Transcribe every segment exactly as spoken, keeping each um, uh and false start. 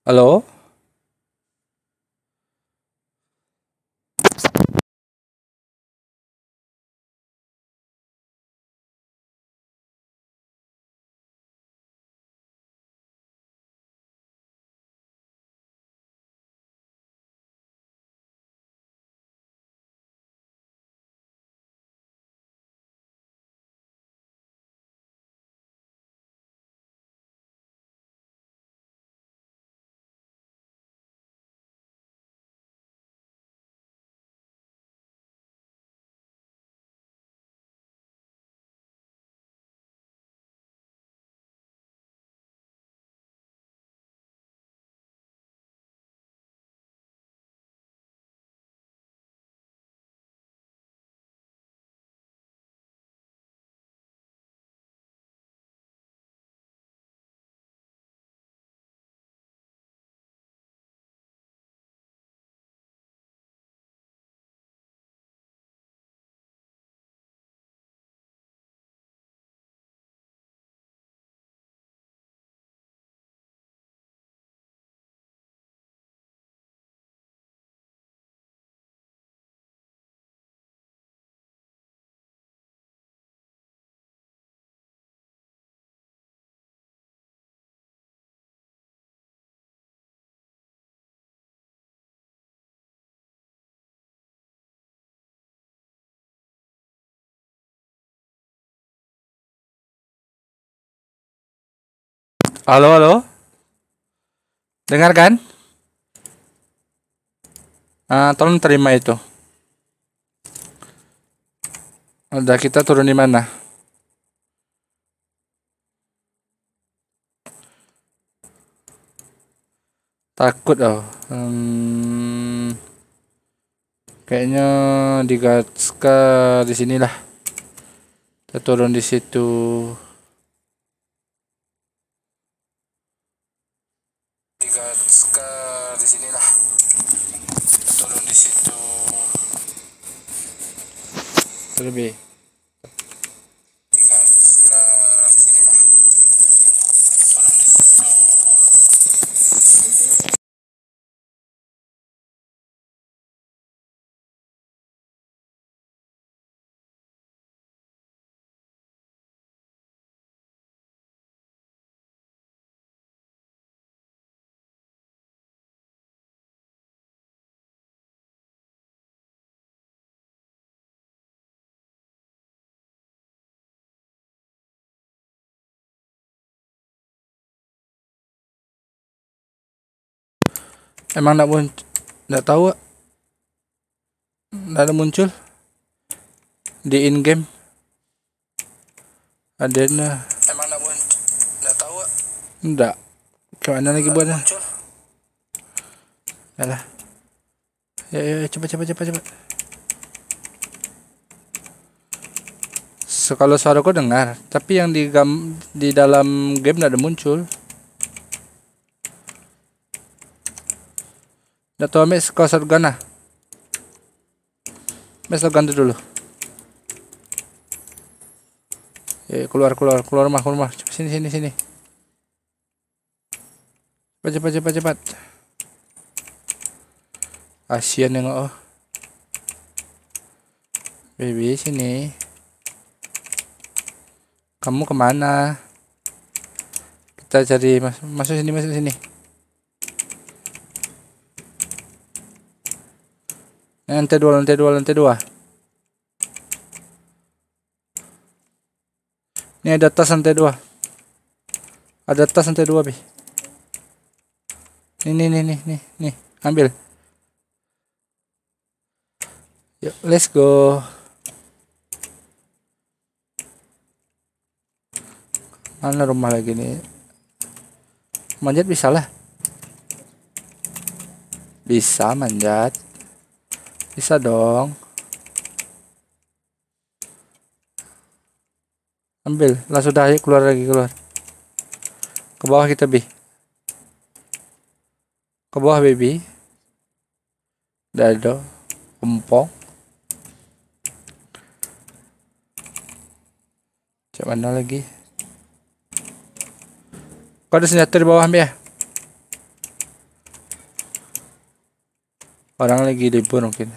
Halo? Halo, halo. Dengar kan? Ah, tolong terima itu. Udah, kita turun di mana? Takut, oh. Hmm, kayaknya di Gatska di sinilah. Kita turun di situ. Di Gatska di sinilah. Kita turun di situ. Terlebih. Emang ndak mun-, ndak tahu, ah. Ndak ada muncul di in game. Ada nah. Emang ndak mun-, ndak tahu, ah. Ndak. Ke mana lagi buatnya? Alah. Ya, ya, ya, cepat, cepat, cepat, cepat. So, kalau suara kau dengar, tapi yang di gam-, di dalam game ndak ada muncul. Ndak tahu, ambil kau shotgun lah. Ambil shotgun tu dulu. Eh, keluar, keluar, keluar rumah, keluar rumah. Cepat, sini, sini, sini. Cepat, cepat, cepat, cepat. Kasian nengok, oh. Baby, sini. Kamu kemana? Kita cari mas-, masuk sini, masuk sini. Lantai dua, lantai dua, lantai dua. Ni ada tas lantai dua. Ada tas lantai dua, Pi. Ni, ni, ni, ni, ni, ni. Ambil. Yuk, let's go. Mana rumah lagi ni? Manjat bisa lah. Bisa manjat. Bisa dong. Ambil. Lah sudah, ayo keluar lagi, keluar. Ke bawah kita, Bi. Ke bawah, baby. Dah ada. Empong. Cak mana lagi? Kau ada senjata di bawah, ambil ya. Orang lagi libur mungkin.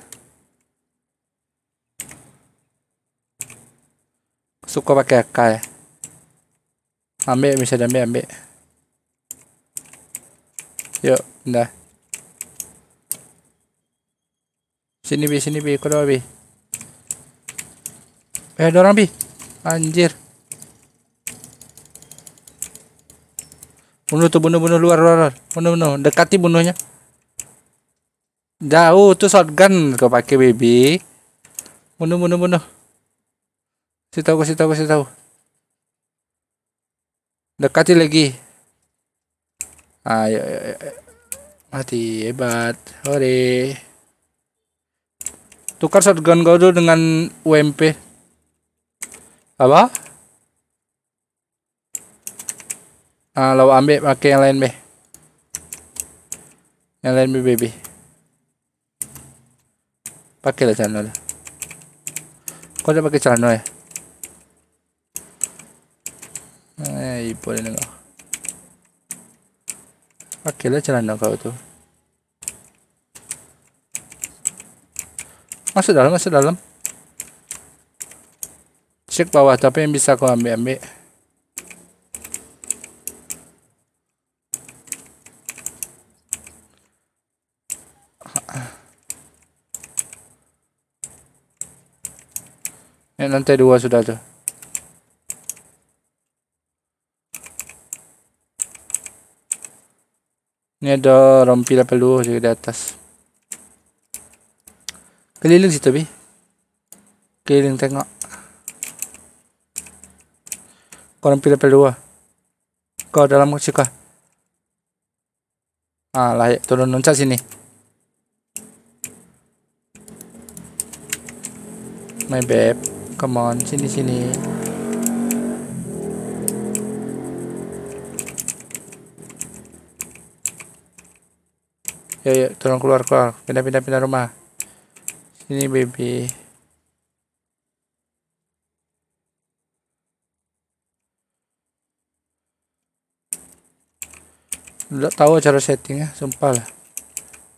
Suko pakai A K, eh. Ambek, bisa diambek, ambek. Yuk, pindah. Sini, Bi, sini, Bi, keluar, Bi. Eh, ada orang, Bi. Anjir. Bunuh tu, bunuh, bunuh, luar, luar, luar. Bunuh, bunuh. Dekati bunuhnya. Jauh tu shotgun kau pakai, baby. Bunuh, bunuh, bunuh. Kasih tahu, kasih tahu, kasih tahu. Dekati lagi. Ayo, ayo, ayo, ayo. Mati, hebat. Hore. Tukar shotgun kau tu dengan U M P. Apa? Ah, lah wak ambek pakai yang lain, beh. Yang lain, beh, beh, beh. Pakailah celana tu. Kau dak pakai celana, eh? Eh, ipo dia dengar. Pakailah celana kau tu. Masuk dalam, masuk dalam. Cek bawah tu, apa yang bisa kau ambek-ambek. Ni lantai dua sudah tu. Ni ada rompi level dua juga di atas. Keliling situ, Bi. Keliling tengok. Kau rompi level dua. Kau dalam siko. Ah, lah, turun loncat sini. My babe, come on, sini, sini. Yo, yo, turun, keluar, keluar. Pindah, pindah, pindah rumah. Sini, baby. Ndak tahu cara setting, eh, sumpah lah.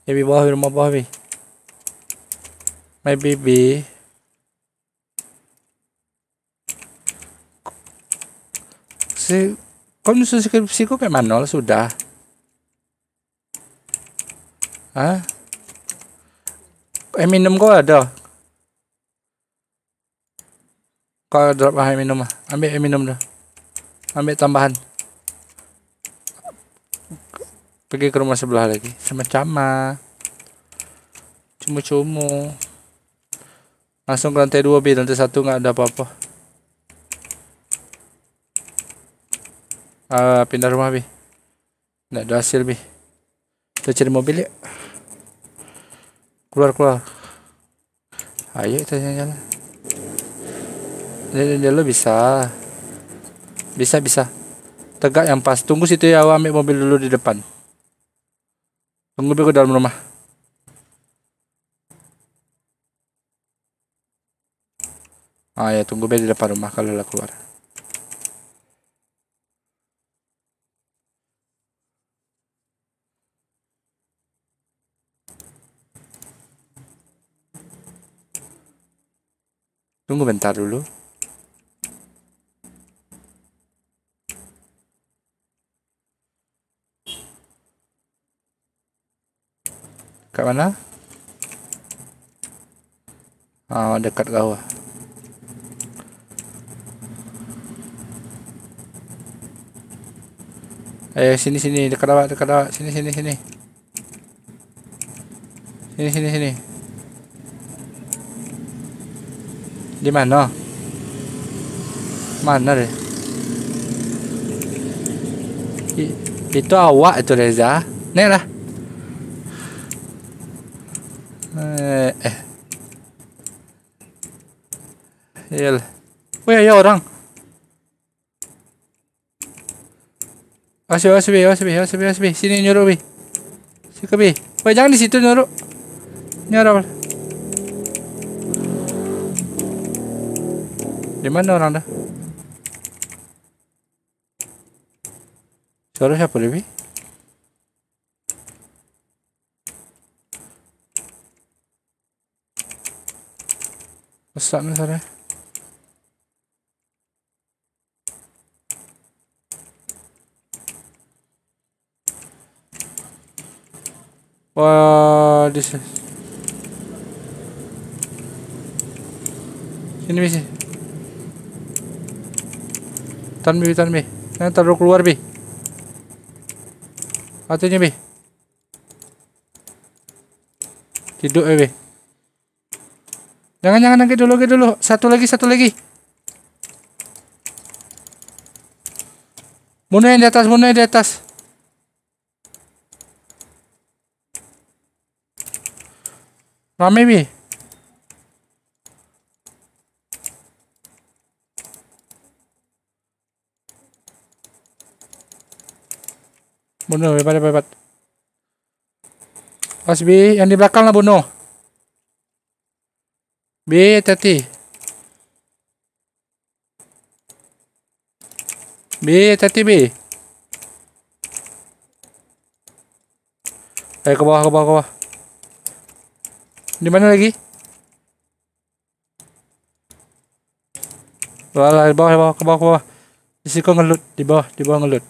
Yo, Bi, bawah, Bi, rumah bawah, Bi. My baby. Si, kau nyusun skripsi kau kayak mano lah sudah? Hah? Eh, minum kau ada? Kau drop lah air minum lah. Ambil air minum dah. Ambil tambahan. Pergi ke rumah sebelah lagi. Sama-sama. Cumu-cumu. Langsung ke lantai dua, Bi. Lantai satu nggak ada apa-apa. Ah, pindah rumah, Bi. Ndak ada hasil, Bi. Kita cari mobil, yuk. Keluar, keluar. Ayo, kita jalan-jalan. Jalan dulu bisa. Bisa, bisa. Tegak yang pas. Tunggu situ ya, awak ambil mobil dulu di depan. Tunggu, Bi, ke dalam rumah. Ah, ya, tunggu, Bi, di depan rumah kalau lah keluar. Tunggu bentar dulu. Kat mana? Ah, dekat kau. Eh, sini, sini, dekat awak, dekat awak. Sini, sini, sini. Sini, sini, sini. Di mano? Mano deh? I-, itu awak itu, Reza. Naiklah. Eh, eh. Iyalah. Oh ya, ya orang. Awas, awas, Bi, awas, Bi, awas, Bi, awas, Bi. Sini nyuruk, Bi. Siko, Bi. Woi, jangan di situ nyuruk. Nyuruk. Di mana orang dah? Suara siapa dia, Bi? Rusak ni, sare. Wah, di sini. Sini, Bi, sini. Tan, Bi, tan, Bi. Jangan taruh keluar, Bi. Atinyo, Bi. Tiduk, eh, Bi. Jangan, jangan, lagi dulu, lagi dulu. Satu lagi, satu lagi. Bunuh yang di atas, bunuh yang di atas. Rame, Bi. Bunuh, hebat, hebat, hebat. Pas, Bi, yang di belakang lah bunuh. Bi, hati-hati. Bi, hati-hati, Bi. Eh, ke bawah, ke bawah, ke bawah. Di mana lagi? Walah, di bawah, di bawah, ke bawah, ke bawah. Di siko ngelut, di bawah, di bawah ngelut.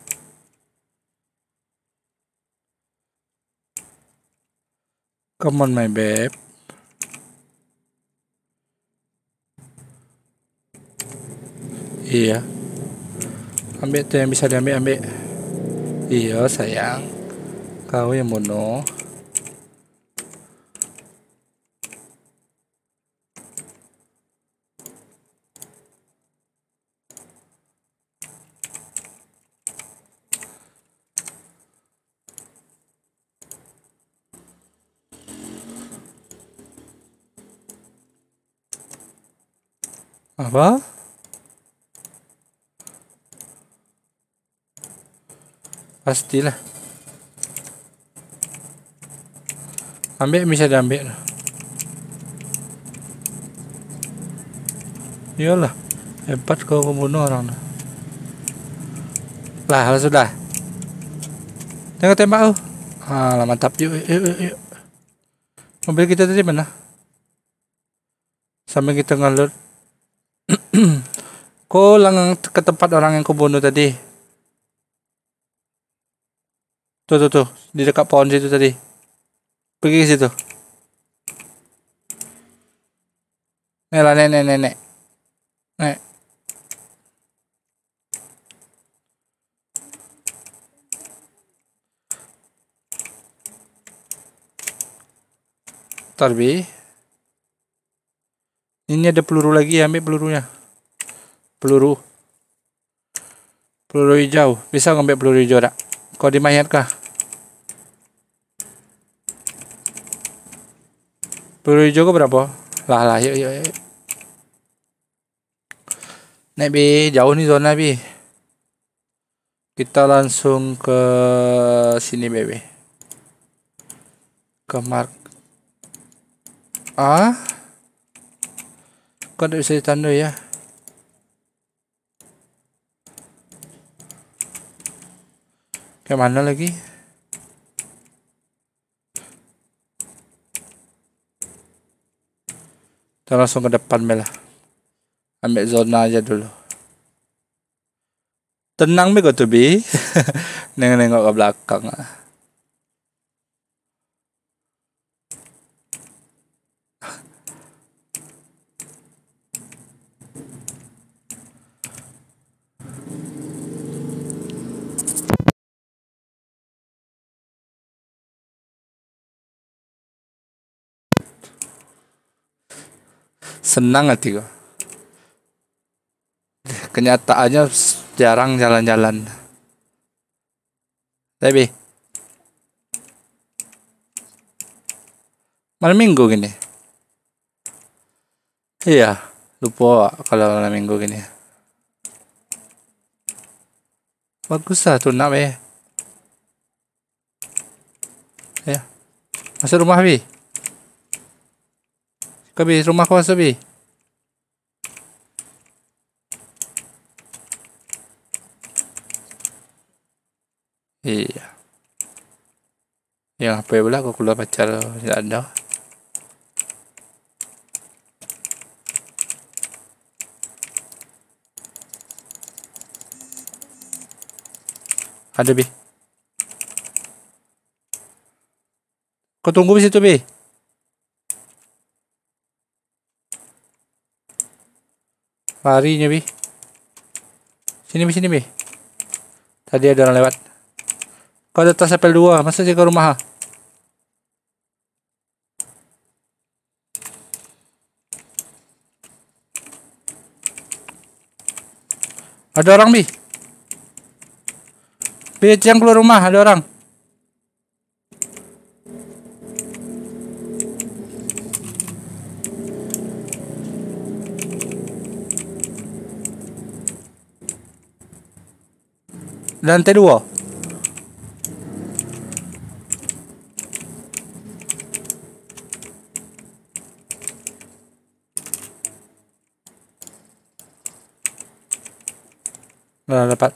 Come on, my babe. Iya. Ambiak tu yang bisa diambiak, ambiak. Iya, sayang. Kau yang bunuh. Apa? Pastilah. Ambiak bisa diambiak tu. Iyolah, hebat kau pembunuh orang tu. Lah, lah sudah. Tengok tembak tu. Ah, lah mantap. Yuk, yuk, yuk, yuk. Mobil kita tadi mana? Sambil kita ngelut. Ko lang ke tempat orang yang ko bunuh tadi. Tuh, tuh, tuh. Di dekat pohon situ tadi. Pergi ke situ. Nek lah, nek, nek, nek, nek. Nek. Tar, Bi. Ini ada peluru lagi, ambiak pelurunya. Peluru. Peluru hijau. Bisa ngambiak peluru hijau dak? Kau dimayat kah? Peluru hijau kau berapa? Lah, lah, yuk, yuk, yuk. Nek, Bi, jauh ni zona, Bi. Kita langsung ke sini, Bi. Ke mark. Ah? Kok ndak bisa ditando ya? Ke mana lagi? Kita langsung ke depan, Bel lah. Ambil zona aja dulu. Tenang be kau tu, Bi. Nengok-nengok ke belakang. Senang hati ko. Kenyataannya jarang jalan-jalan. Tapi malam minggu gini. Iya, lupo kalau malam minggu gini. Bagus lah tu nak be. Ya. Masuk rumah, Bi. Kau, Bi, rumah kau masuk, Bi. Iya. Yang apa pula kau keluar pacar tidak ada. Ado, Bi. Kau tunggu di situ, Bi. Lari nyo, Bi. Sini, Bi, sini, Bi. Tadi ado urang lewat. Kau di atas level duo, masuak sajo ka rumah, ha. Ado urang, Bi. Bi, jan kalua rumah, ado urang. Lantai duo. Lah, dapat.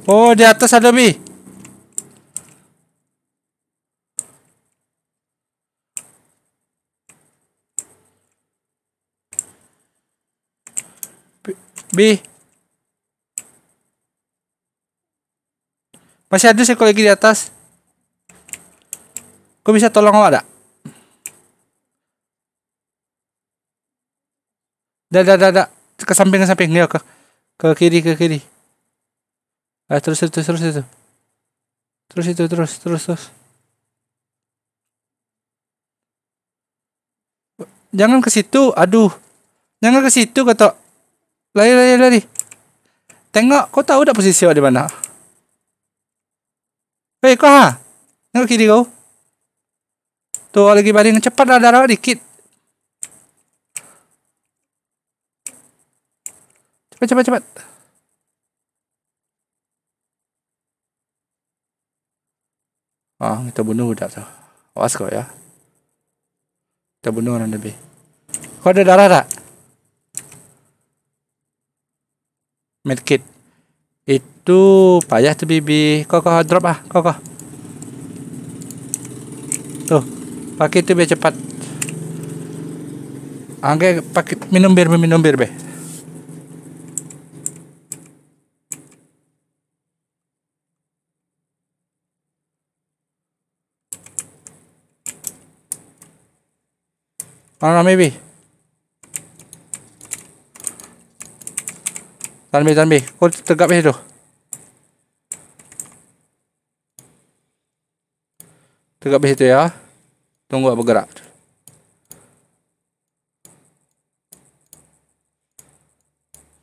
Oh, di atas ado, Bi. Bi. Bi. Masih ado saikok lagi di atas. Kau bisa tolong awak dak? Dak, dak, dak, dak. Ka samping, ka samping. Yo, ka, ka kiri, ka kiri. Ah, terus itu, terus itu. Terus itu, terus, terus, terus. Jangan ka situ, aduh. Jangan ka situ, kato. Lari, lari, lari. Tengok, kau tahu dak posisi awak di mana? Hei, kau ha? Tengok kiri kau. Tu, awak lagi baring, cepatlah, darah awak dikit. Cepat, cepat, cepat. Ah, kita bunuh budak tu. Awas kau, ya. Kita bunuh urang tadi. Kau ado darah dak? Medkit. Itu payah tu, Bi. Kau, kau drop ah. Kau, kau. Tu. Pakai tu biar cepat. Angke pakai, minum bir, minum bir, Bi. Mano rami, Bi? Tahan, Bi, tahan, Bi. Kau tegak di situ. Tegak di situ, ya. Tunggu bergerak.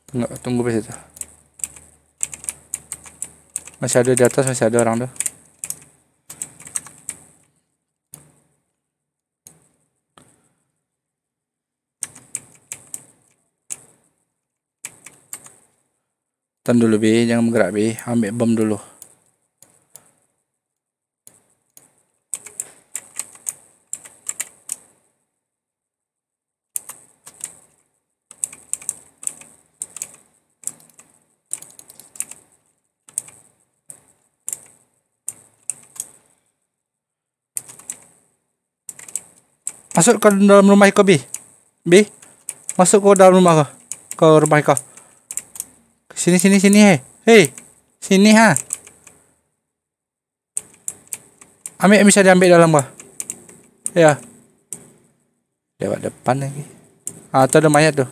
Tunggu, tunggu di situ. Masih ado di atas, masih ado urang tu. Tahan dulu, Bi, jangan bergerak, Bi. Ambiak bom dulu. Masuk ka dalam rumah iko, Bi. Bi, masuk ka dalam rumah ko. Ka rumah iko. Sini, sini, sini, hei. Hei, sini, ha. Ambiak, bisa diambiak dalam ko. Ya. Lewat depan lagi. Ah, tu ado mayat tu.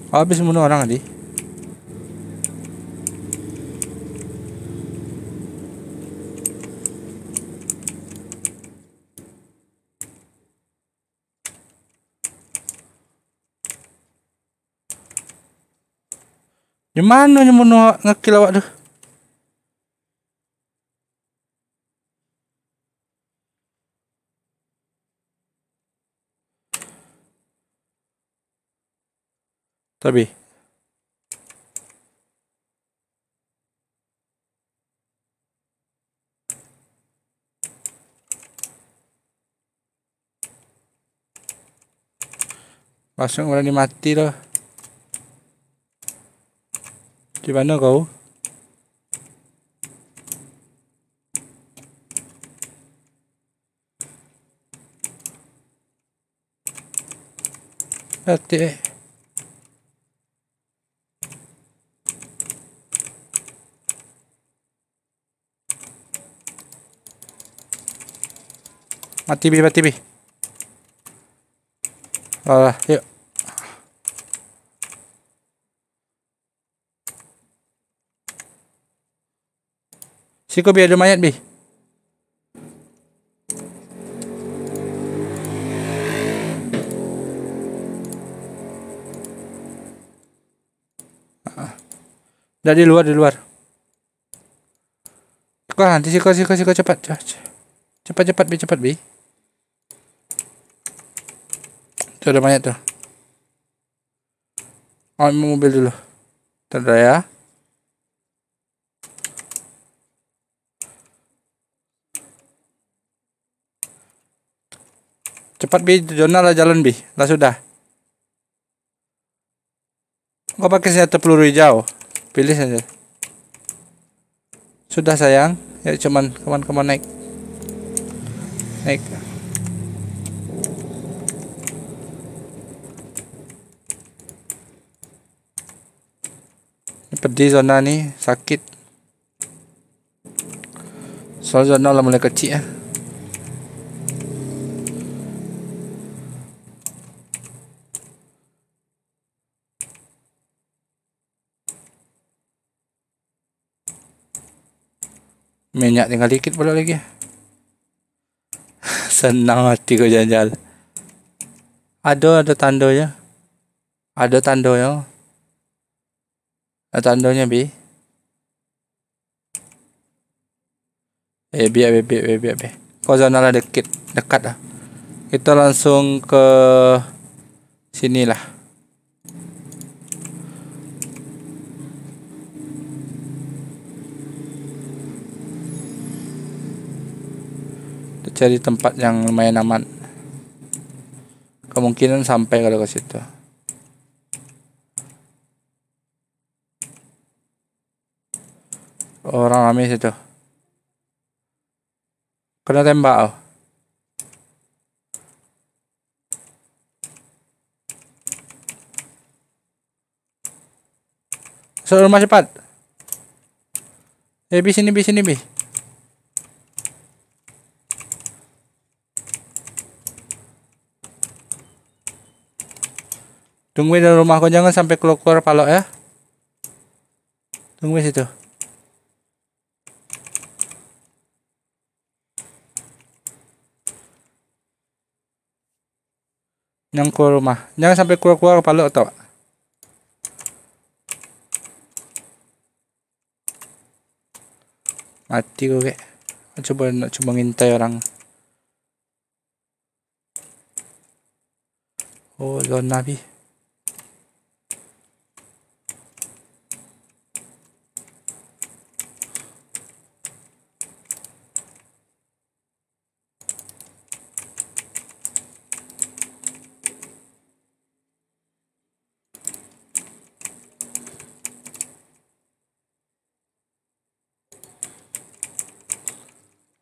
Habis bunuh urang tadi. Di mano nyo bunuh, nge-kill awak tu? Tapi. Masuak barani mati tu. Di mano kau? Mati, eh. Mati, Bi, mati, Bi. Alah, yuk. Siko, Bi, ado mayat, Bi. Ah. Dah di luar, di luar. Siko, nanti siko, siko, siko, cepat, cepat. Cepat, cepat, Bi, cepat, Bi. Tu ado mayat tu. Oh, mobil dulu. Bentar ya. Cepat, Bi, zona lah jalan, Bi. Lah sudah. Kau pakai senjata peluru hijau. Pilih saja. Sudah, sayang. Ya, cuman, come on, come on, naik. Naik. Ini pedih zona ni, sakit. Soalnya zona lah mulai kecik, ya. Minyak tinggal dikit pulo lagi. Senang hati ko, Janjal. Ado, ado tandonyo. Ado tandonyo. Ado tandonyo, Bi. Eh, biak, biak, biak, biak, biak, biak. Ko zona lah dekat, dekat lah. Kito langsung ke sini lah. Kita cari tempat yang lumayan aman. Kemungkinan sampai kalau ke situ. Orang rame situ. Kena tembak, oh. Masuk rumah cepat. Eh, Bi, sini, Bi, sini, Bi. Tunggu di rumah ko, jangan sampai keluar-keluar palok, ya. Tunggu di situ. Yang keluar rumah. Jangan sampai keluar-keluar palok tu. Mati ko, kek. Cubo, nak cubo ngintai orang. Oh, zona, Bi.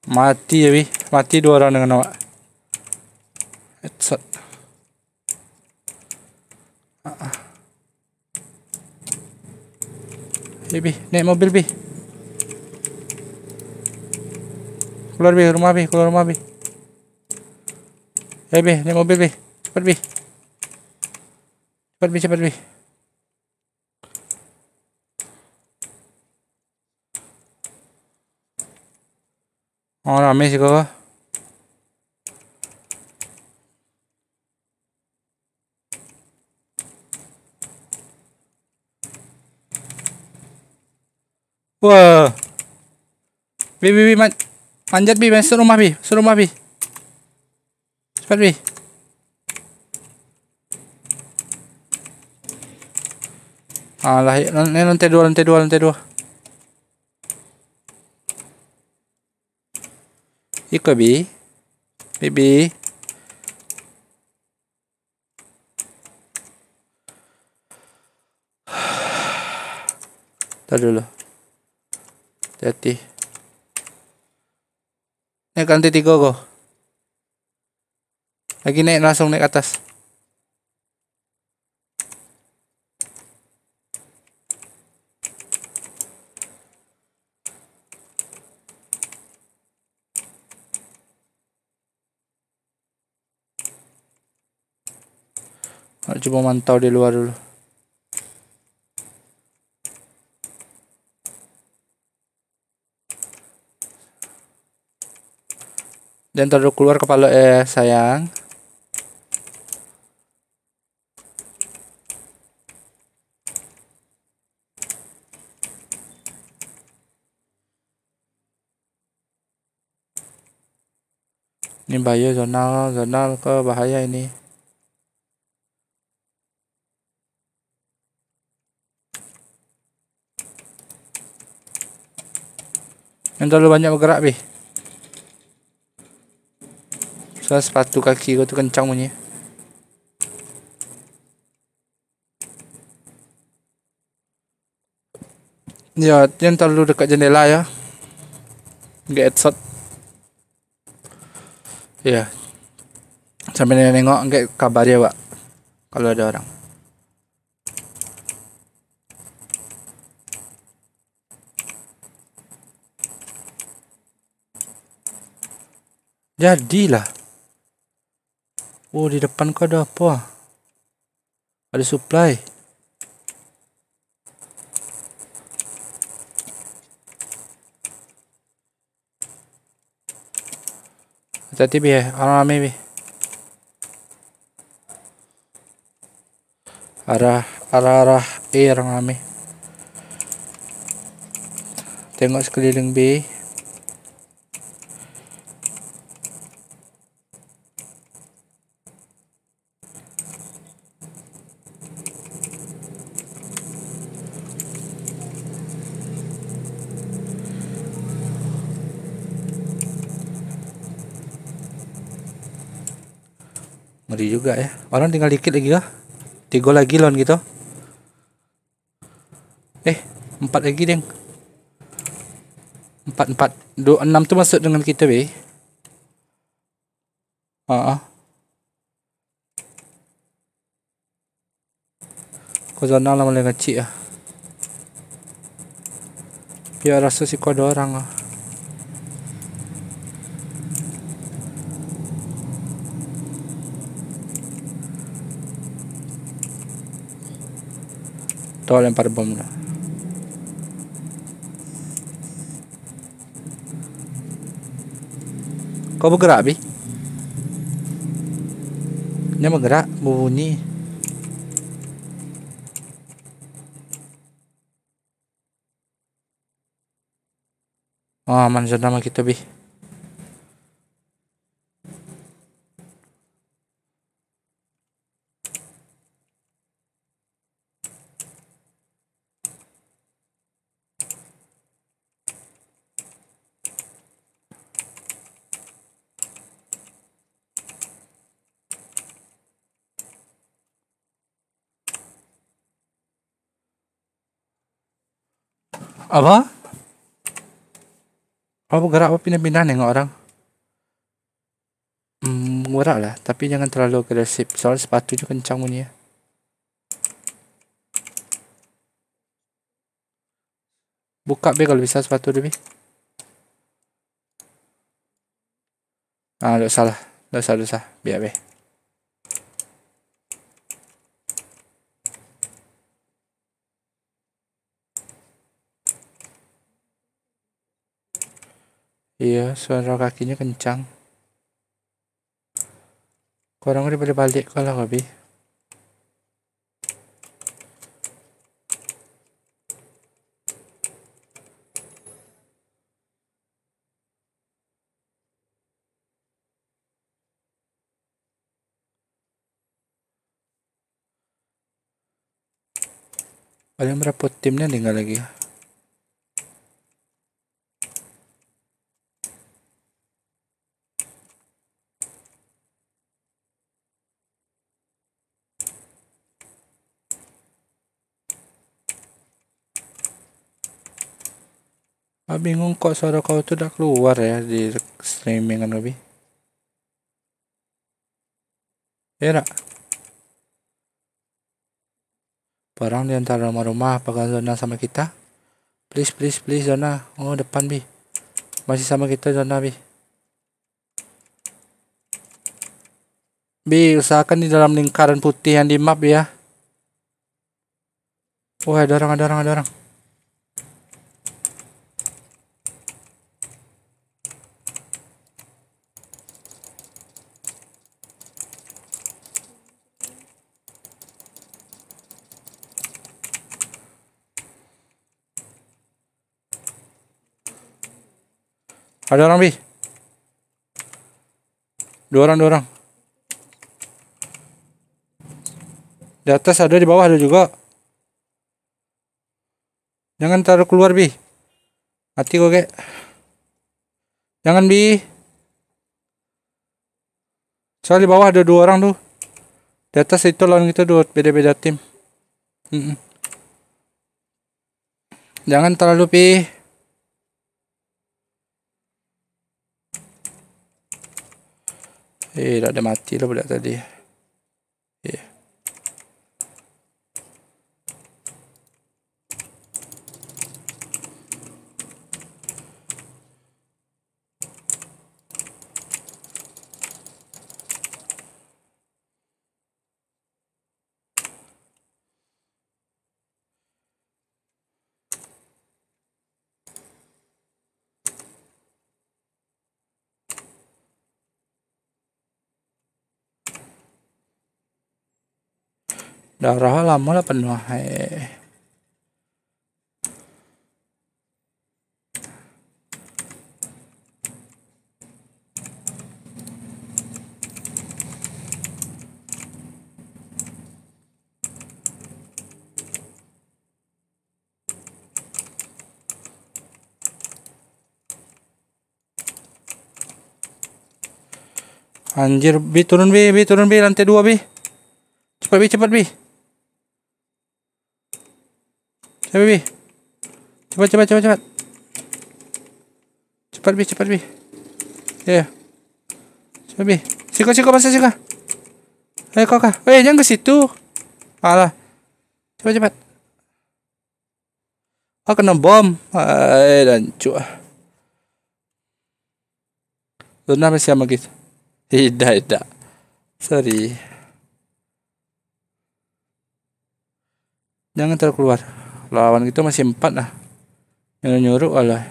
Mati yo, Bi. Mati duo urang dengan awak. Headshot. Ah, ah. Eh, Bi, naik mobil, Bi. Keluar, Bi, rumah, Bi, keluar rumah, Bi. Eh, Bi, naik mobil, Bi. Cepat, Bi. Cepat, Bi, cepat, Bi. Oh, rame siko. Wah. Bi, Bi, Bi, man-, manjat, Bi, masuk rumah, Bi, masuk rumah, Bi. Cepat, Bi. Alah, yuk, lan-, ni lantai duo, lantai duo, lantai duo. Iko, Bi. Bi, Bi. Tar dulu. Hati-hati. Naik ka lantai tigo ko. Lagi naik, langsung naik ka atas. Nak cubo mantau di lua dulu. Jan talalu kalua kapalo, eh, sayang. Ini bahaya, zonal, zonal ko bahaya ini. Jan talalu banyak bagarak, Pi. Soalnyo sapatu kaki ko tu kencang bunyi. Yo, jan talalu dekat jendela yo. Agak headshot. Yo. Sambil nengok, agak kabar yo, Pak. Kalau ado urang. Jadilah. Oh, di depan ko ado apo? Ado supply. Hati-hati, Pi, eh. Urang rame, Pi. Arah, arah, arah. Eh, urang rame. Tengok sakuliliang, Pi. Ngeri juga, ya. Orang tinggal dikit lagi kah? Tigo lagi lawan kito. Eh, empat lagi, deng. Empat, empat. Du-, enam tu masuk dengan kito, be. Heeh. Ko zona lah mulai ngecik ah. Piak raso siko ado urang ah. Tu lempar bom tu. Ko bagerak, Bi? Nyo bagerak, babunyi. Oh, aman sudah mah kito, Bi. Apa? Apa bagerak, apa pindah-pindah nengok urang? Hmm, bagerak lah, tapi jangan terlalu agresif, soalnya sepatu tu kencang bunyi ya. Buka be kalau bisa sepatu tu be. Ah, ndak usah lah. Ndak usah, ndak usah. Biak be. Iyo, suaro kakinyo kencang. Ko urang udah baliak-baliak ko lah, Bi. Paling barapo tim ni tingga lagi? Aku bingung kok suaro kau tu dak keluar ya di streamingan kau, Bi. Ya dak? Perang di antara rumah-rumah, pegang zona sama kita. Please, please, please, zona. Oh, depan, Bi. Masih sama kita, zona, Bi. Bi, usahakan di dalam lingkaran putih yang di map, ya. Oh, ada orang, ada orang, ada orang. Ada orang, Bi. Dua orang, dua orang. Di atas ada, di bawah ada juga. Jangan taruh keluar, Bi. Mati kau, kek. Jangan, Bi. Soalnya di bawah ada dua orang tu. Di atas itu lawan kita dua, beda-beda tim. Mm-mm. Jangan terlalu, Pi. Eh, dak ada mati lah budak tadi. Eh. Darah lamo lah penuah, eh. Anjir, Bi, turun, Bi, Bi, turun, Bi, lantai dua, Bi. Cepat, Bi, cepat, Bi. Cepat, Bi. Cepat, cepat, cepat, cepat. Cepat, Bi, cepat, Bi. Ya, ya. Cepat, Bi. Siko, siko, masa siko. Eh, kau kah? Eh, jangan ke situ. Alah. Cepat, cepat. Ah, kena bom. Ai, dancuk ah. Zona masih aman, guys. Idak, idak. Sorry. Jangan terlalu keluar. Lawan kita masih empat lah. Nyuruh-nyuruh lah.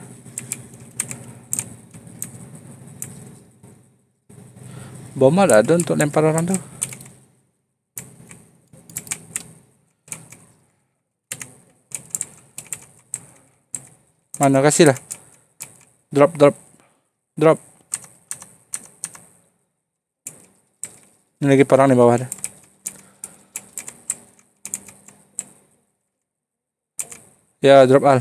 Bom ada, ada untuk lempar orang tu. Mana, kasih lah. Drop, drop. Drop. Ini lagi perang di bawah ada. Ya, drop al.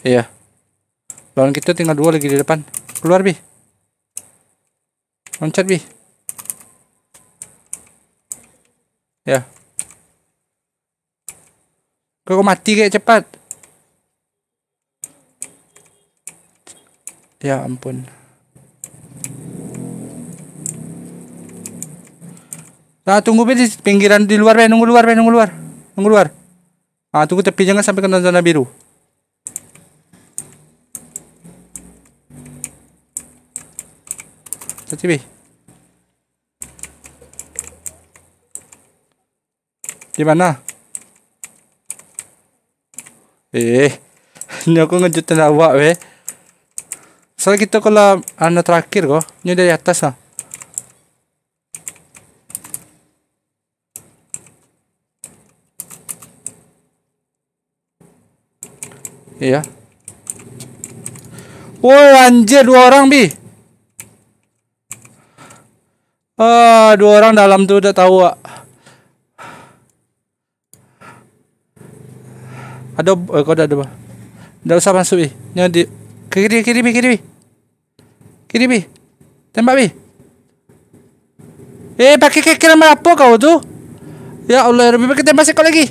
Iya. Lawan kita tinggal dua lagi di depan. Keluar, Bi. Loncat, Bi. Ya. Kau mati, kek, cepat. Ya ampun. Nah, tunggu, Bi, di pinggiran, di luar, Bi. Nunggu luar, Bi. Nunggu luar. Nunggu luar. Ah, tunggu tepi, jangan sampai kena zona biru. Hati, Bi. Di mana? Eh, ini aku ngejutin awak, weh. Soal kita kalau anak terakhir kok, ini dari atas lah. Iya. Woi, anjir, dua orang, Bi. Ah, dua orang dalam tu, dak tahu, ah. Ada, eh, kau dak ada, bah. Dak usah masuk, Bi. Nya di, ke kiri, kiri, Bi, kiri, Bi. Kiri, Bi. Tembak, Bi. Eh, pakai keker marapo kau tu? Ya Allah, ya Rabbi, pakai tembak sekali lagi.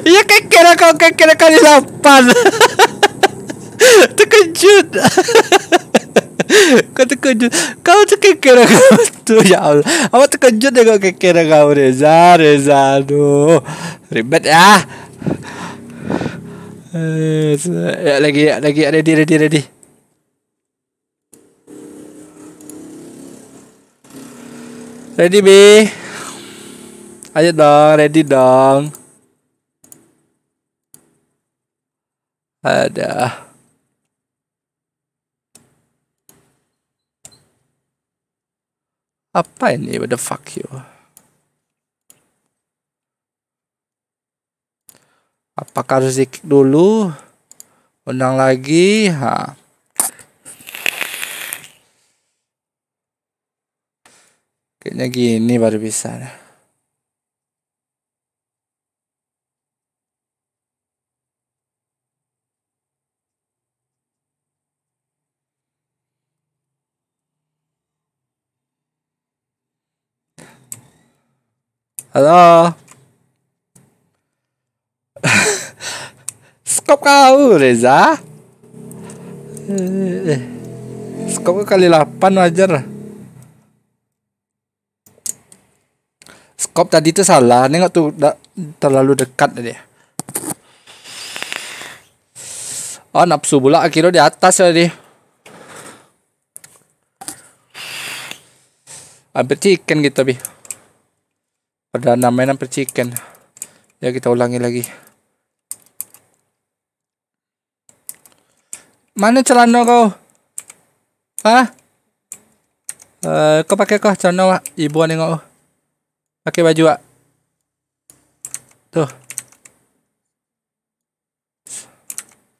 Iya, keker kau, keker kali lapan. Terkejut. Kau terkejut. Kau terkeker kau tu, ya Allah. Awak terkejut tengok keker kau, Reza, Reza. Aduh. Ribet ya. Eh, ya, lagi, ya, lagi, ya, ready, ready, ready. Ready, Bi? Ayo dong, ready dong. Ada. Apa ini? What the fuck you? Apakah harus di-kick dulu? Undang lagi. Ha. Kayaknya gini baru bisa dah. Halo. Skop kau, Reza. Eh, eh. Skop kau kali lapan wajar lah. Skop tadi tu salah, nengok tu dah terlalu dekat tadi. Ah, nafsu pula kiro di atas tadi. Hampir chicken kita, Bi. Pada namain hampir chicken. Ya, kita ulangi lagi. Mana celana kau? Hah? Eh, kau pakai kah celana, Wak? Ibu nengok, oh. Pakai baju, Wak. Tuh.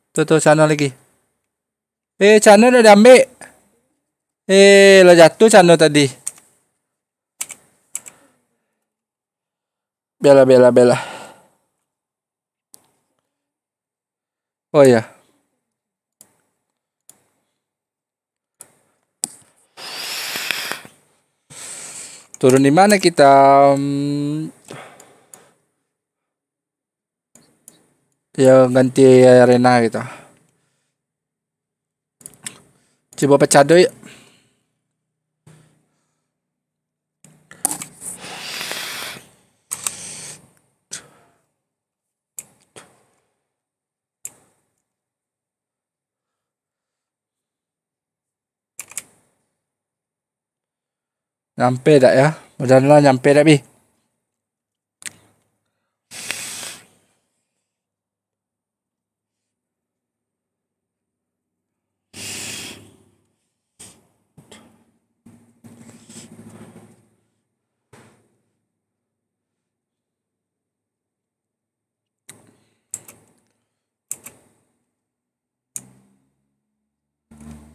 Tuh, tuh, celana lagi. Eh, celana dah diambil. Eh, lah jatuh celana tadi. Bela, bela, bela. Oh ya. Turun di mana kita? Hmm. Ya, ganti arena kita. Cuba pecah duit. Nyampe dak ya? Mudah-mudahan nyampe dak, Bi?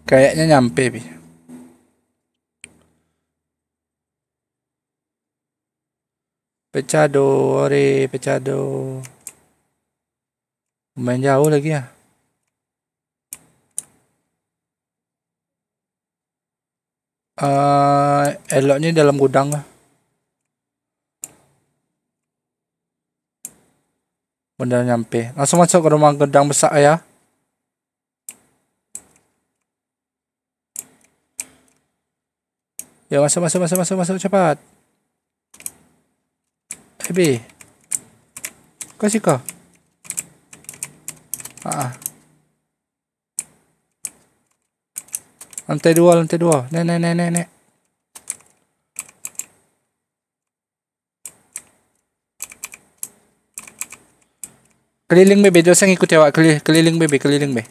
Kayaknya nyampe, Bi. Pecah do, ore, pecah do. Lumayan jauh lagi ya. Eh, eloknya dalam gudang lah. Udah nyampe. Langsung masuk ke rumah gudang besar ya. Yo, masuk, masuk, masuk, masuk, masuk, cepat. Eh, Bi. Kau siko. Ah. Lantai dua, lantai dua. Nek, nek, nek, nek, nek. Keliling, Be, Be. Dosen ngikuti awak. Keli-, keliling, Be, Be. Keliling, Be.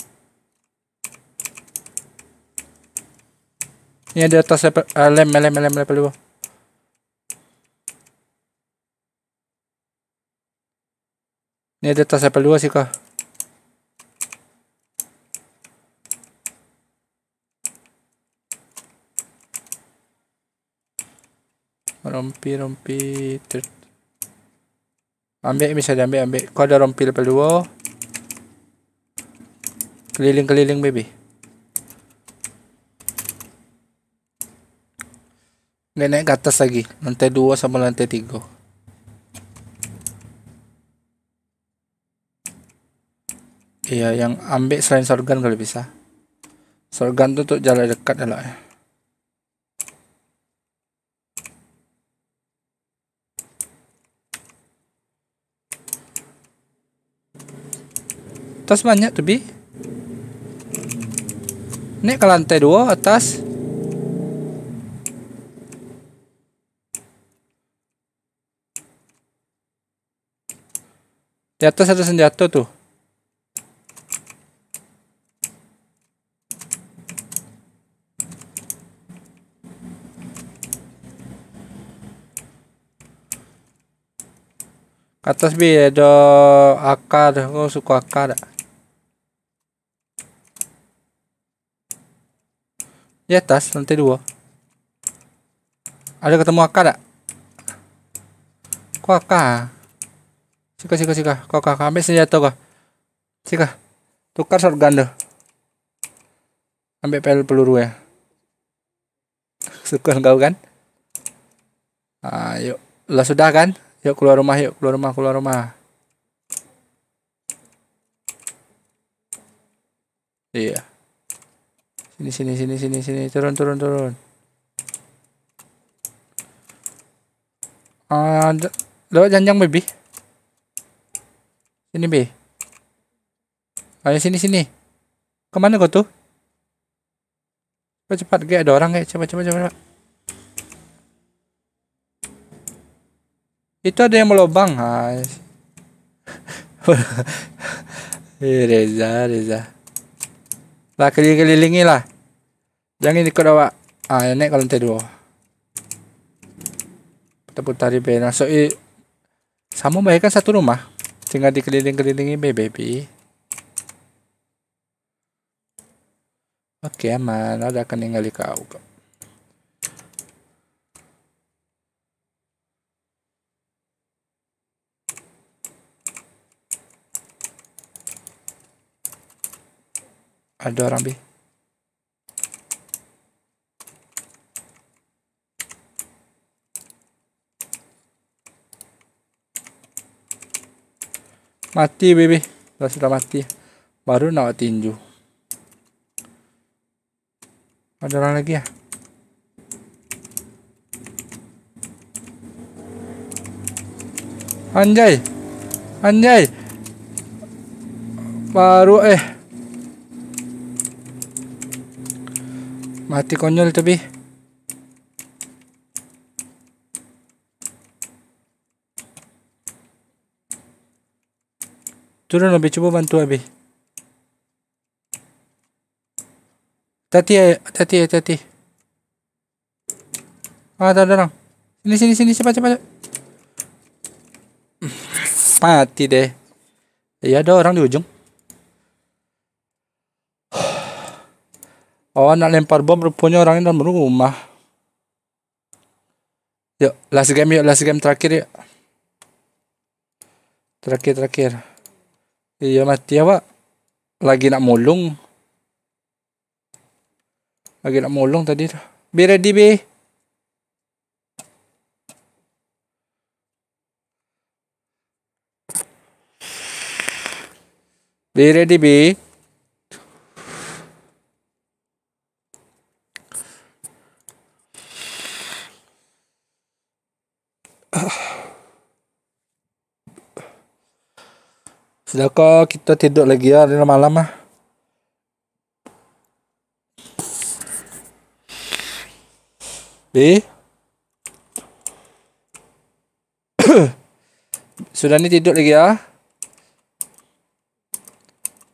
Ini ada tas apa? Ah, lem, lem, lem, lem, lem. Ini ada tas apa dua sih, kah? Rompi, rompi, ter-, Ambek, bisa diambek, ambek. Ko ado rompi level duo. Keliling-keliling, baby. Naiak-naiak ka atas lagi. Lantai duo samo lantai tigo. Iya, yang ambek selain shotgun kalau bisa. Shotgun tu untuk jarak dekat elok, ya. Atas banyak tu, Bi. Naiak ka lantai duo atas. Di atas ado sanjato tu. Ka atas, Bi, ado A K tu. Ko suko A K dak? Di atas, lantai duo. Ado katemu A K dak? Ko A K. Siko, siko, siko. Ko A K, ambek sanjato ko. Siko. Tukar shotgun tu. Ambek pel peluru ya. Suko kau kan? Ah, yuk. Lah sudah kan? Yuk, keluar rumah, yuk, keluar rumah, keluar rumah. Iya. Sini, sini, sini, sini, sini. Turun, turun, turun. Ah, de-, lewat janjang, baby. Sini, Bi. Ayo, sini, sini. Kemana kau tu? Cepat, cepat, Gek, ada orang, Gek. Cepat, cepat, cepat, cepat. Itu ada yang melobang. Hai. Eh, Reza, Reza. Lah, keliling-kelilingi lah. Jangan ikut awak. Ah, naik kalau lantai dua. Putar-putar di bawah. Masuk i-, sama baik kan satu rumah. Tinggal dikeliling-kelilingi, baby. Oke, aman. Ada akan ninggali kau kok. Ada orang, Bi. Mati, baby. Lah sudah mati. Baru nak tinju. Ada orang lagi ya? Anjay. Anjay. Baru, eh. Mati konyol tu, Bi. Turun, Abi, cubo bantu, Abi. Hati-hati, eh, hati-hati, eh, hati-hati. Ah, ada, ada orang. Sini, sini, sini, cepat, cepat, cepat. Mati deh. Iya, ada orang di ujung. Oh, nak lempar bom, rupanya orangnya dalam rumah. Yuk, last game, yuk, last game terakhir, yuk. Terakhir, terakhir. Iya, mati awak. Lagi nak mulung. Lagi nak mulung tadi tu. Be ready, Be. Be ready, Be. Sudahkah kita tidur lagi ya, hari malam ah? Be? Sudah ni tidur lagi ya.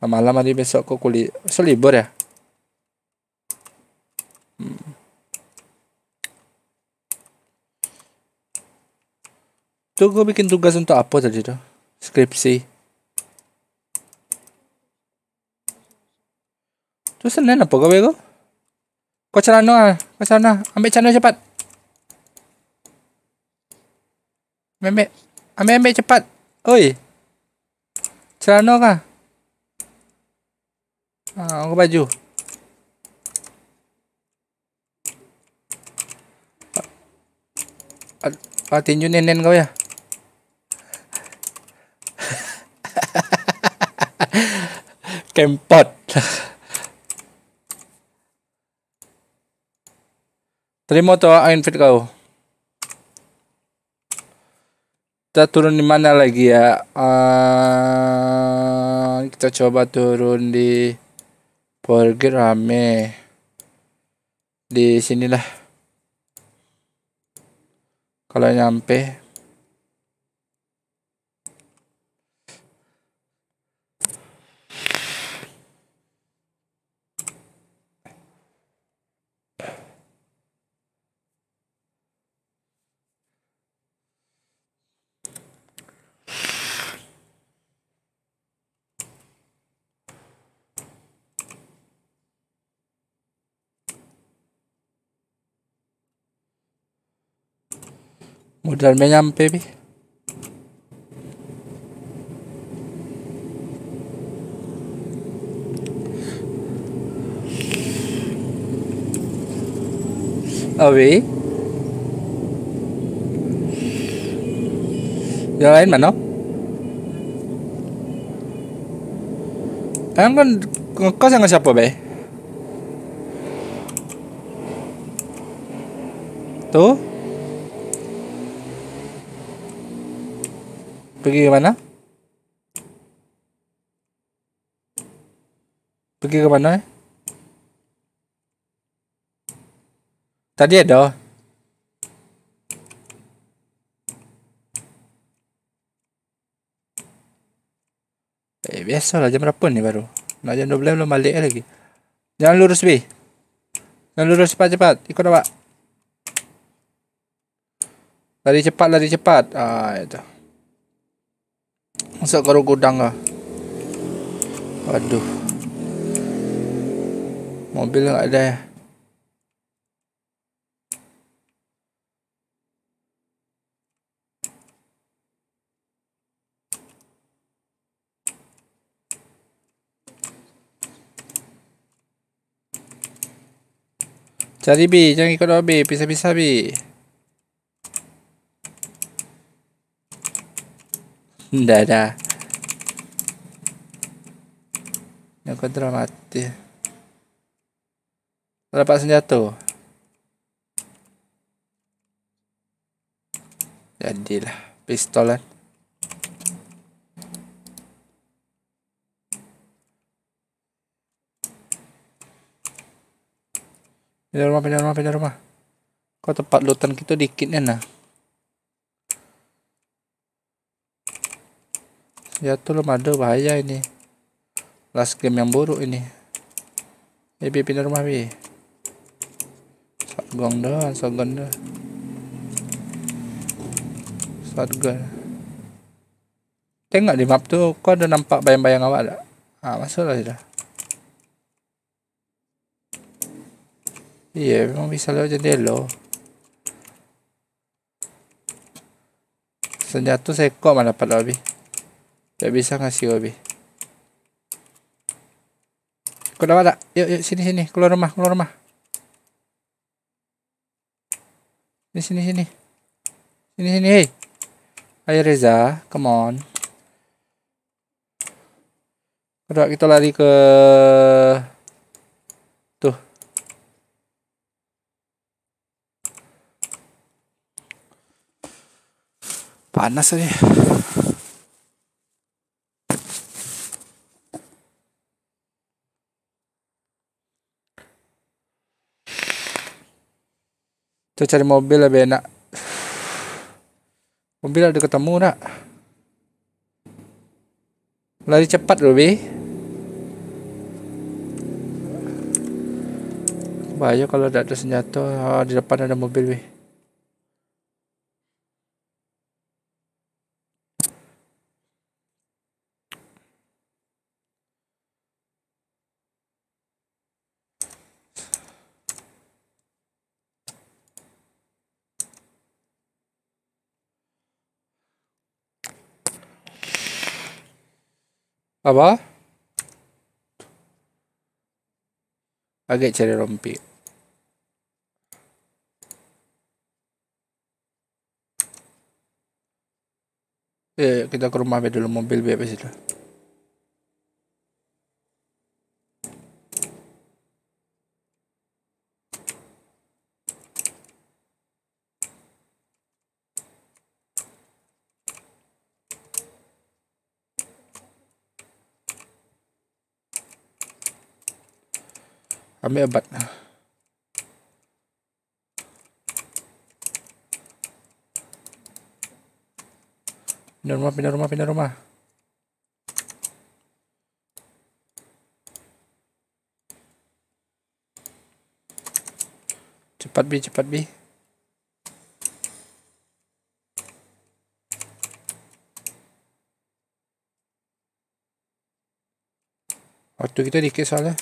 Malam hari besok kau kuliah. Besok libur ya? Hmm. Tu kau bikin tugas untuk apa tadi tu? Skripsi. Tu Senin apa kau bego? Kau celana ah, kau celana. Ambil celana cepat. Ambil, ambil, ambil cepat. Oi. Celano kah? Ah, aku baju. Ad-, ah, tinju nenen kau ya? Kempot. Terima tu, ah, invite kau. Kita turun di mana lagi ya? Ah, kita coba turun di Forget rame. Di sinilah. Kalau nyampe. Modal manyampe, pi. Awi. Yang lain mana? Yang kan ngekos dengan siapa, be? Tu? Pergi ke mana? Pergi ke mana, eh? Tadi ada. Eh, biasolah, jam berapa ni baru? Nak jam dua belas belum balik lagi. Jalan lurus, Bi. Jalan lurus, cepat-cepat. Ikut awak. Lari cepat, lari cepat. Ah, itu. Masuk ke gudang kah? Waduh. Mobil nggak ada ya. Cari, Bi, jangan ikut awak, Bi, pisah-pisah, Bi. Ndak ada. Yang kontra mati. Tak dapat senjata. Jadilah pistol kan. Pindah rumah, pindah rumah, pindah rumah. Kok tempat lootan kita dikit nian nah. Jatuh lo mado, bahaya ini. Last game yang buruk ini. Eh, Bi, pindah rumah, Bi. Shotgun dah, shotgun dah. Shotgun. Tengok di map tu, kau ada nampak bayang-bayang awak tak? Ha, masuklah sudah. Iya, memang bisa lewat jendela. Senjata saikok mah dapat, Abi. Tak bisa ngasih, Abi. Kau dapat tak? Yuk, yuk, sini, sini. Keluar rumah, keluar rumah. Sini, sini, sini. Sini, sini, hei. Ayo, Reza, come on. Gerak, kita lari ke tuh. Panas tadi. Kita cari mobil lebih enak. Mobil ada ketemu nak? Lari cepat dulu, Bi. Bahaya kalau tak ada senjata. Ah, di depan ada mobil, Bi. Apa? Agak cari rompi. Eh, kita ke rumah be dulu, mobil be di situ. Ambil obat. Pindah rumah, pindah rumah, pindah rumah. Cepat, Bi, cepat, Bi. Waktu kita dikit soalnya.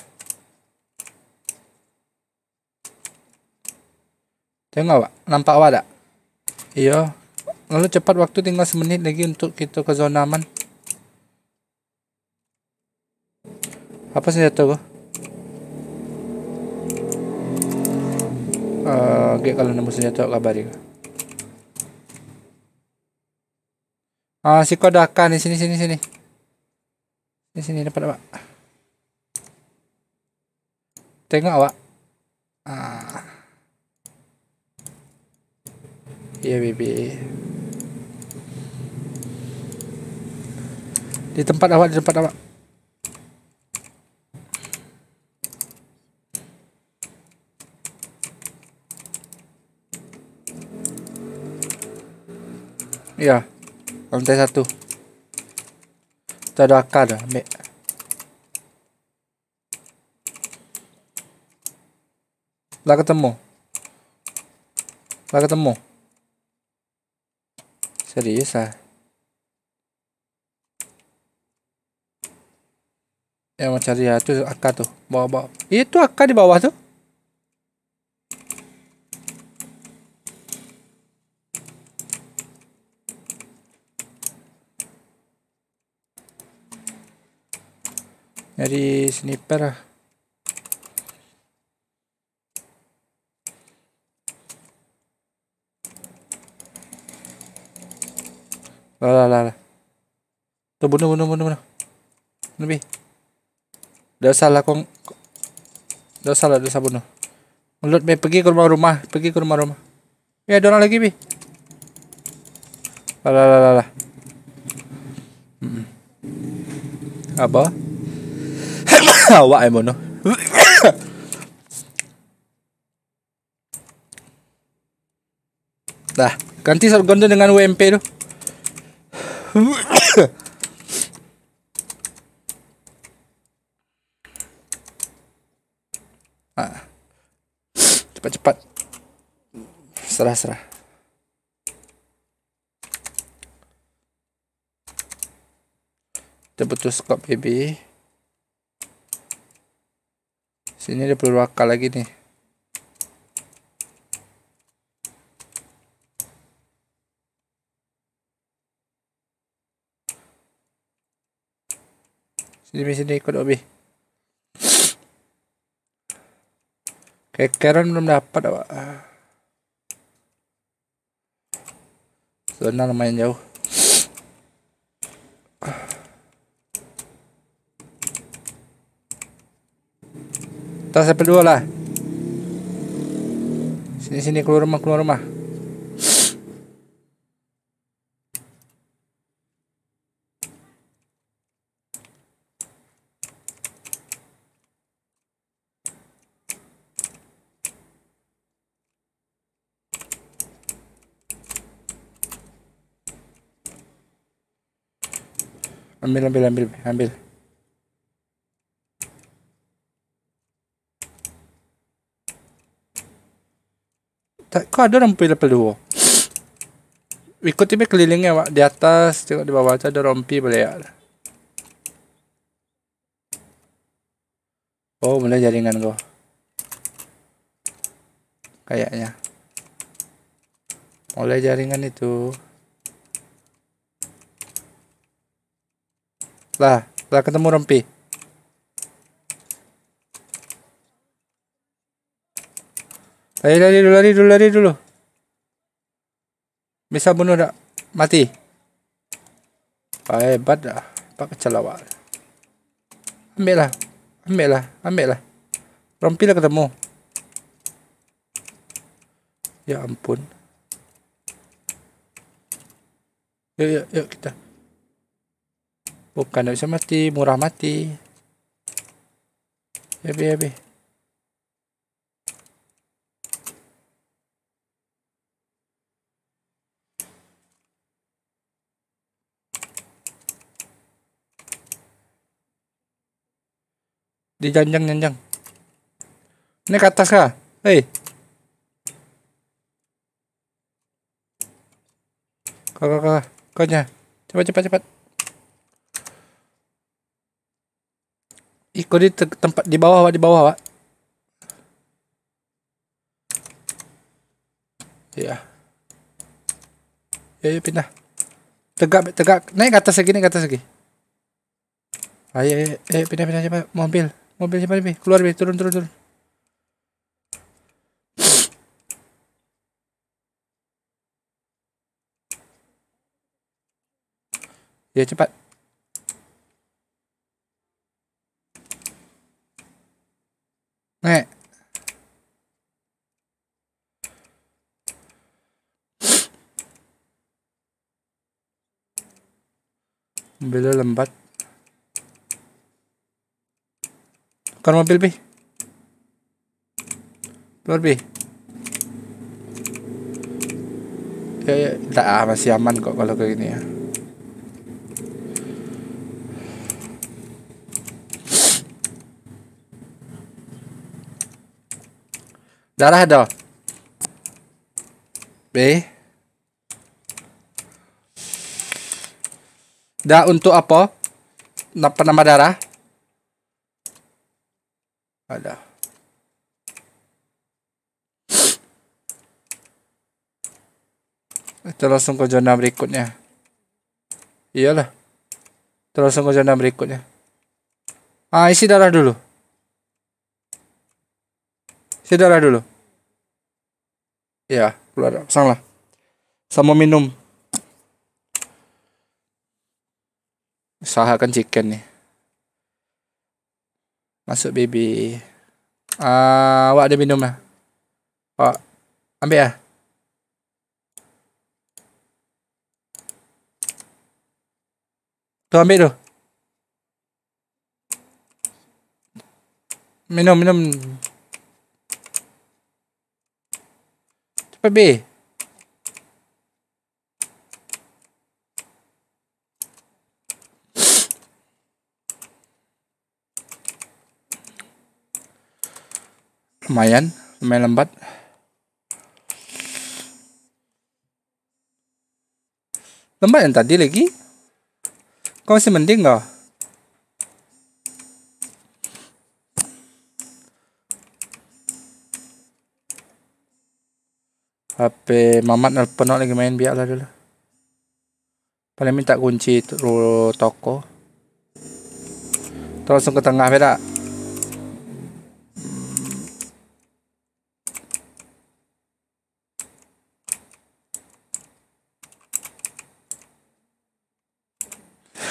Tengok awak, nampak awak tak? Iyo. Lalu cepat, waktu tinggal semenit lagi untuk kita ke zona aman. Apa senjata ko? Ah, gek kalau nemu senjata, kabari ko. Ah, siko ado A K ni, sini, sini, sini. Sini, sini, dapat, dapat. Tengok awak. Ah. Iya, Bibi. Di tempat awak, di tempat awak. Iya, lantai satu. Itu ado A K tu, ambil. Lah ketemu. Lah ketemu. Serius ah. Yang mau cari ya tu A K tu. Bawa, bawa. Itu A K di bawah tu. Nyari sniper lah. Lah, lah, lah, lah. Tu bunuh, bunuh, bunuh, bunuh. Bunuh, Bi. Dak usah lah, kong. Dak usah lah, dak usah bunuh. Lut, Bi, pergi ke rumah-rumah, pergi ke rumah-rumah. Eh, ado urang lagi, Bi. Alah, alah, alah, alah. Mm-mm. Apa? Awak yang bunuh. Dah, ganti shotgun tu dengan U M P tu. Ah. Cepat-cepat. Serah, serah. Kita butuh scope, baby. Sini ada peluru A K lagi nih. Sini, sini, ikut Obi. Kekeran belum dapat, awak. Zona lumayan jauh. Tas level dua lah. Sini, sini, keluar rumah, keluar rumah. Ambil, ambil, ambil, ambil. Tak, kok ada rompi level dua? Ikuti be kelilingnya, Wak. Di atas, tengok di bawah tu ada rompi baleak. Oh, mulai jaringan ko. Kayaknya. Mulai jaringan itu. Lah. Lah ketemu rompi. Lari, lari dulu, lari dulu, lari dulu. Bisa bunuh dak? Mati. Ah, hebat dah. Pak kecil awak. Ambil lah. Ambil lah. Ambil lah. Rompi lah ketemu. Ya ampun. Yuk, yuk, yuk kita. Bukan dak bisa mati, murah mati. Habis, habis. Dijanjang-janjang. Ini ke atas kah? Hei. Kau, kau, kau, kau nya. Cepat, cepat, cepat. Iko di te-, tempat di bawah, Wak, di bawah, Wak. Ya. Ya, ya, pindah. Tegak, tegak. Naik ke atas lagi, naik ke atas lagi. Ayo, ayo, ayo, pindah, pindah, cepat. Mobil, mobil, cepat, Bi. Keluar, Bi. Turun, turun, turun. Ya, cepat. Nek. Mobilnya lambat. Bukan mobil, Pi. Keluar, Pi. Ya, ya. Ndak, ah, masih aman kok kalau kayak gini ya. Darah dah. Be. Dah untuk apa? Napa nambah darah? Ada. Kita langsung ke zona berikutnya. Iyalah. Kita langsung ke zona berikutnya. Ah, isi darah dulu. Isi darah dulu. Ya, keluar. Pasanglah. Sama minum. Usahakan chicken ni. Masuk, baby. Ah, awak ada minum lah. Awak ambil lah. Tu ambil tu. Minum, minum. Cepat, Bi. Lumayan, lumayan lambat. Lambat yang tadi lagi. Kau masih mending kau. H P Mamat nelpon lagi, main biak lah dulu. Paling minta kunci tu, toko. Terus langsung ke tengah, beda.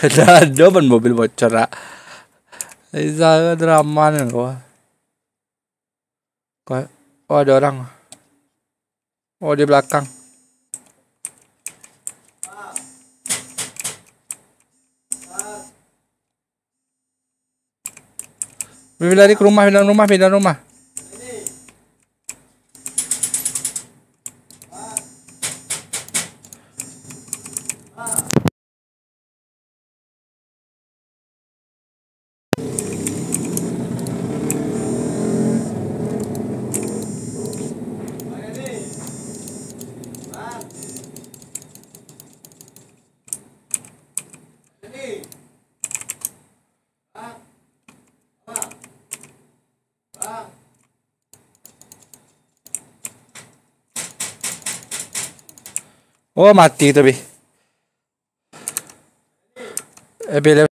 Dah ado ban mobil bocor, ah. Isa drama ni, wah. Ko-, oh, ada orang. Oh, di belakang. Bi, lari ke rumah, dalam rumah, Bi, dalam rumah. Oh, mati tu, Bi. Eh, Bi,